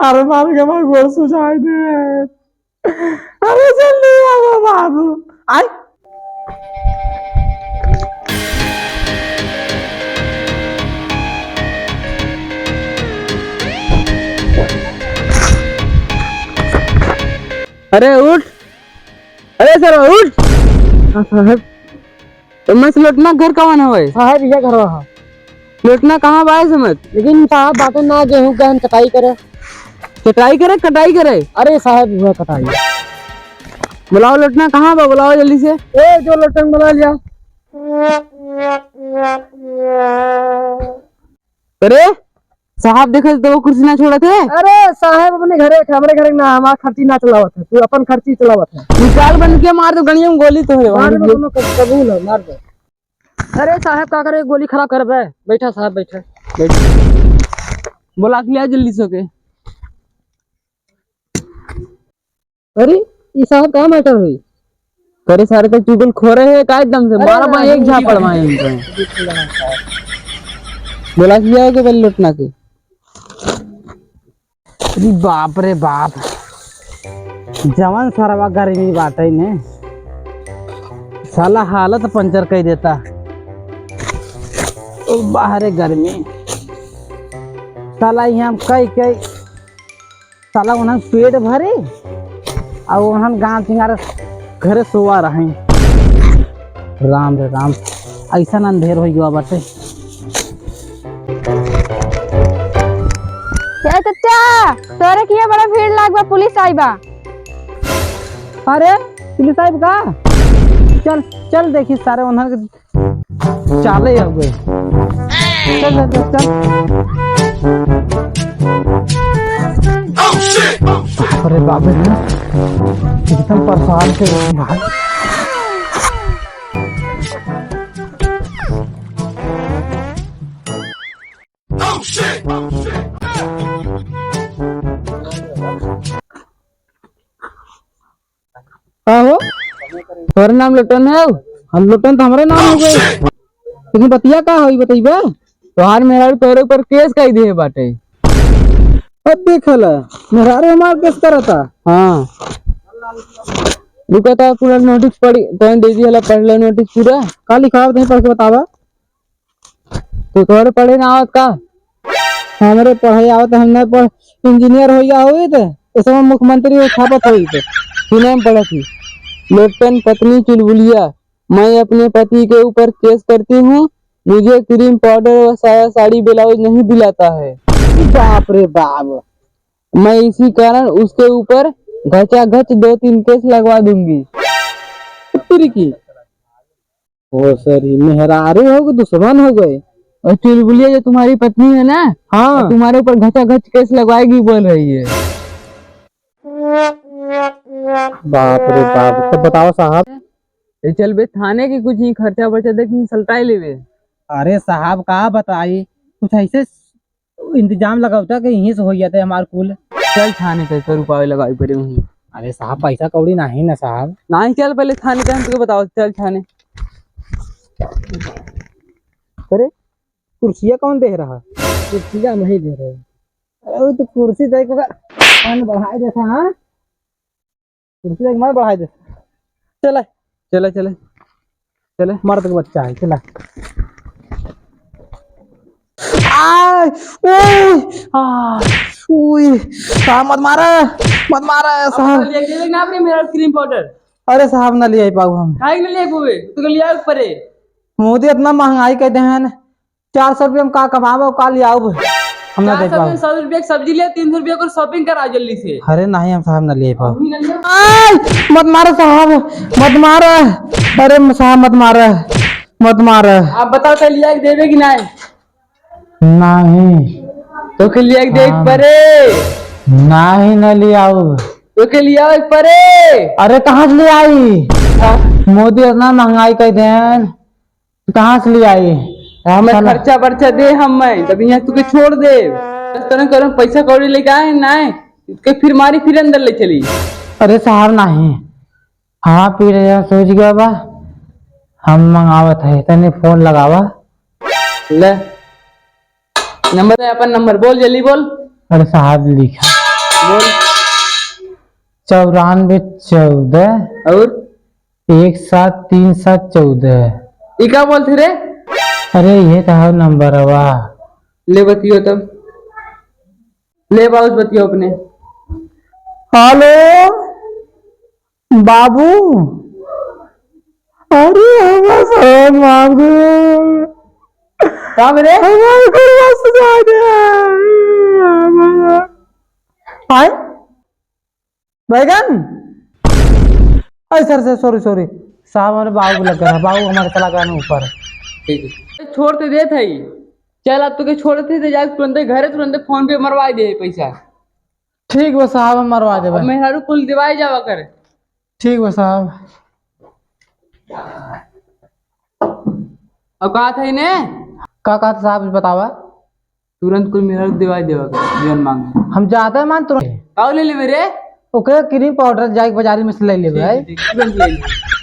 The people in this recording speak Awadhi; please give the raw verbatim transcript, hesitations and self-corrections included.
अरे मालिक, हमार गोड़ सुजाइ दे। अरे जल्दी आवा बाबू। आय। अरे उठ, अरे सर उठ। हाँ साहब। तो मैं से लोटना घर कवन हवे? साहब, ये घर रहा। लोटना कहाँ बा समझ? लेकिन साहब, बाटे ना गेहूं गहन कटाई करे। कटाई करे, कटाई करे? अरे साहब, वह कटाई। बुलाओ लोटना कहाँ बा, बुलाओ जल्दी से। ए, जो लोटन बुला लिया। अरे साहब, देखे तो वो कुर्सी ना छोड़त है। अरे साहब, अपने घरे के, हमरे घरे ना, हमार खर्ची ना चलावत है, तू अपन खर्ची चलावत है। निकाल बंद के मार दो गणिया में गोली तो है। मार दो, दोनों क-, कबूल है, मार दो। अरे साहब, का करे, गोली खराब करबे? बैठा साहब, बैठा। बैठ। बोला के लिया जल्दी से के। अरे, ई साहब का matter होई? करे सारे के चुगल खोरे है का एकदम से? अरे मारा बा नहीं, एक झापड़ मारे इनके। बोला किया हो के पहले लोटना के। अरे बाप रे बाप, जवन सरवा गर्मी बाटे ने, साला हालत पंचर कर देता। ओ बाहरे गर्मी, साला यहाँ कई कई साला उन्हन पेट भरे और उन्हन गांव चिंगारे घरे सोवा रहे। राम रे राम, ऐसा अंधेर हो गया बाटे। ए चचा, तोरे किया बड़ा भीड़ लाग बा, पुलिस आई बा। अरे, पुलिस आई बा का? चल, चल देखी सारे उन्हन के चाले हो गए। चल, चल, चल, चल। अरे बाप रे, एकदम परेशान के भाई। का हो? तोहरे नाम लोटन है? हम लोटन तो हमरे नाम हो गए। लेकिन बतिया का होई बतइबे? तोहार मेहरारू तोहरे ऊपर केस कई दिहे बाटे। अब देख ला, मेहरारू हमार केस करता। हाँ। रुका था, पूरा नोटिस पढ़ी, तोहन दे दिया ला, पढ़ ला नोटिस पूरा। का लिखावत है, पढ़ के बतावा। तो तोहरे पढ़े ना आवत का? हमरे पढ़े आवत, हम ना पढ़, इंजीनियर हो गया होई तो, इस समय मुख्यमंत्री हो छापत होई तो। सुने में पढ़त ही, लोटन पत्नी चुलबुलिया, मैं अपने पति के ऊपर केस करती हूँ, मुझे क्रीम पाउडर व साया साड़ी ब्लाउज नहीं दिलाता है। बाप रे बाप। मैं इसी कारण उसके ऊपर घचाघच दो तीन केस लगवा दूंगी। तेरी की। ओ सर, ई मेहरारू हो गए, दुश्मन हो गए। और चुलबुलिया जो तुम्हारी पत्नी है ना, हाँ। तुम्हारे ऊपर घचाघच केस लगवाएगी बोल रही है। बाप रे बाप, तो बताओ साहब। ए चल बे थाने की कुछ ही खर्चा बर्चा देख, सलटाई लेबे। अरे साहब का बताई, कुछ ऐसे इंतजाम लगावता कि यहीं से हो जाते हमार कुल। चल थाने पे, पे रुपये लगावे पड़े वहीं। अरे साहब, पैसा कौड़ी नहीं ना साहब। नहीं, चल पहले थाने पे, हम तुके बताओ, चल थाने। अरे, कुर्सिया कौन दे रहा? कुर्सिया हम ही दे रहे हैं। अरे, वो तो कुर्सी दे के कान बढ़ाए देता, हाँ? कुर्सी एक मार बढ़ाई दे। चले। चले, चले। चले। मर्द के बच्चा है, चला। आ, ओए, आ, ओए, साहब मत मारा, मत मारा, साहब। ले, ले, ले, ना अपने मेरा क्रीम पाउडर। अरे साहब, ना ले आई पाऊ हम। काहे ना ले आई पावे? तू तो ले आवे परे। मोदी इतना महंगाई कर दे हैं, चार सौ रुपया में का कमाबो, का लियाउब? हम ना दे पाउब। चार सौ में सौ रुपया की सब्जी ले, तीन सौ रुपया को shopping करा जल्दी से। अरे नहीं, हम साहब ना लिए पाउब। अभी ना लिए। आय, मत मारो साहब, मत मारो। अरे साहब मत मारो, मत मारो। आप बताओ तो लिया के देबे कि नहीं? नहीं। तो के लिया के देबे हाँ। परे। नहीं, ना लियाउब। तो के लिया के परे। अरे कहाँ से ले आई? हाँ। मोदी इतना महंगाई कर देन। कहाँ से ले आई? हमें साला। खर्चा बर्चा दे, हम मैं तब यहाँ तुके छोड़ दे। बस तने करो पैसा कौड़ी लेके आए ना, तुके फिर मारी, फिर अंदर ले चली। अरे साहब नहीं, हाँ पी रहे हैं, सोच गया बा, हम मंगावत है, तने फोन लगावा। ले नंबर है अपन, नंबर बोल, जल्दी बोल। अरे साहब लिखा। बोल। चौरानबे चौदह। और? एक सात तीन सात चौदह। ई का बोलत ही रे? अरे, इहे तो है नंबरवा। ले बतियो तब। ले बाबू, बतियो अपने। हेलो, बाबू। अरे, हमार सामान मांग दे। का रे? हमार घरवा सजा दे। आए? बैगन? अरे सर, सर, सॉरी, सॉरी। साहब, हमारे बाबू लग गया, बाबू हमारे चला गया ना ऊपर। ठीक है। छोड़ दे देत है। चल, अब तोके छोड़त ही, तो जाके तुरंते घरे, तुरंते फोन पे मरवाई दे पैसा। ठीक बा साहब, हम मरवा देबे। अब मेहरारू कुल दिवाई जावा करे। ठीक बा साहब। अब कहा था इन्हें? का कहा था साहब, बतावा। तुरंत कुल मेहरारू दिवाई देवा करे, जौन मांगे। हम जाते हैं मान तुरंत। का ले लेबे रे? ओके, क्रीम पाउडर जाके बाजारी में से ले लेबे, ठीक है, भाई। ठीक, तुरंत ले ले।